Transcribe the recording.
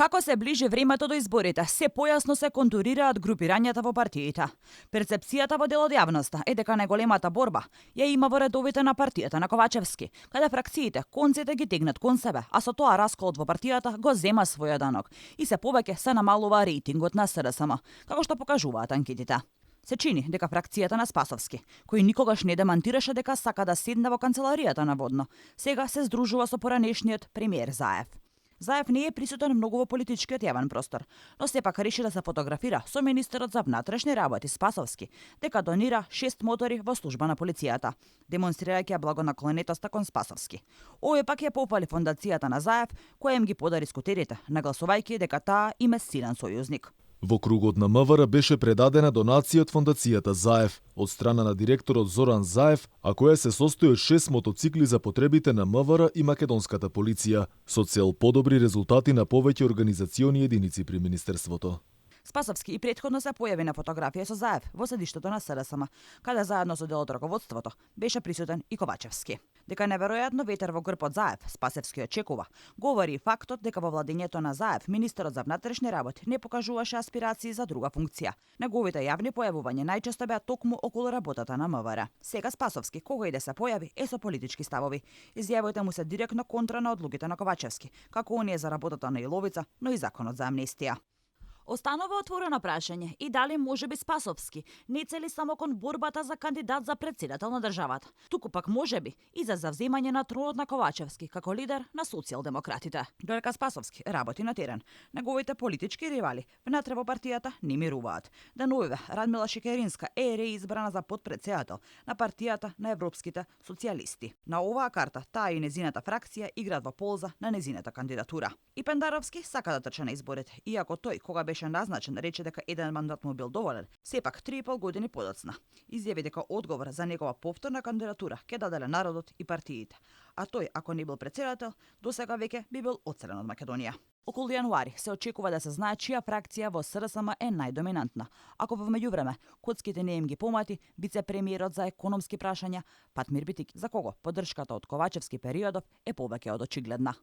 Како се ближи времето до изборите, се појасно се контурираат групирањата во партиите. Перцепцијата во дел од јавноста е дека најголемата борба ја има во редовите на партијата на Ковачевски, каде фракциите конците ги тегнат кон себе, а со тоа расколот во партијата го зема својот данок и се повеќе се намалува рейтингот на СДСМ, како што покажуваат анкетите. Се чини дека фракцијата на Спасовски, кој никогаш не демантираше дека сака да седне во канцеларијата наводно, сега се здружува со поранешниот премиер Заев. Заев не е присутен многу во политичкиот јавен простор, но сепак реши да се фотографира со министерот за внатрешни работи Спасовски, дека донира 6 мотори во служба на полицијата, демонстрирајќи ја благонаклонетоста кон Спасовски. Овој пак ја пофали фондацијата на Заев, која им ги подари скутерите, нагласувајќи дека таа им е силен сојузник. Во кругот на МВР беше предадена донација од фондацијата Заев од страна на директорот Зоран Заев, а која се состои од 6 мотоцикли за потребите на МВР и македонската полиција, со цел подобри резултати на повеќе организациони единици при министерството. Спасовски и претходно се појави на фотографија со Заев во седиштето на СДСМ, каде заедно со дел од раководството беше присутен и Ковачевски. Дека неверојатно ветер во грбот Заев, Спасовски очекува, говори и фактот дека во владењето на Заев министерот за внатрешни работи не покажуваше аспирации за друга функција. Неговите јавни појавувања најчесто беа токму околу работата на МВР. Сега Спасовски, кога и да се појави, е со политички ставови. Изјавите му се директно контра на одлуките на Ковачевски, како оние за работата на Иловица, но и законот за амнестија. Останува отворено прашање и дали можеби Спасовски не цели само кон борбата за кандидат за претседател на државата, туку пак можеби и за завземање на тронот на Ковачевски како лидер на социјалдемократите. Додека Спасовски работи на терен, неговите политички ривали внатре во партијата не мируваат. Деновиве Радмила Шекеринска е реизбрана за потпредседател на партијата на европските социјалисти. На оваа карта таа и незината фракција играат во полза на незината кандидатура. И Пендаровски сака да трча на изборите, иако тој кога беше назначен рече дека еден мандат му бил доволен, сепак 3,5 години подоцна. Изјави дека одговор за негова повторна кандидатура ќе даде народот и партиите, а тој ако не бил претседател, досега веќе би бил одселен од Македонија. Околу јануари се очекува да се знае чија фракција во СДСМ е најдоминантна. Ако во меѓувреме коцките не им ги помати, вице-премиерот за економски прашања Патмир Битик, за кого поддршката од Ковачевски периодов е повеќе од очигледна.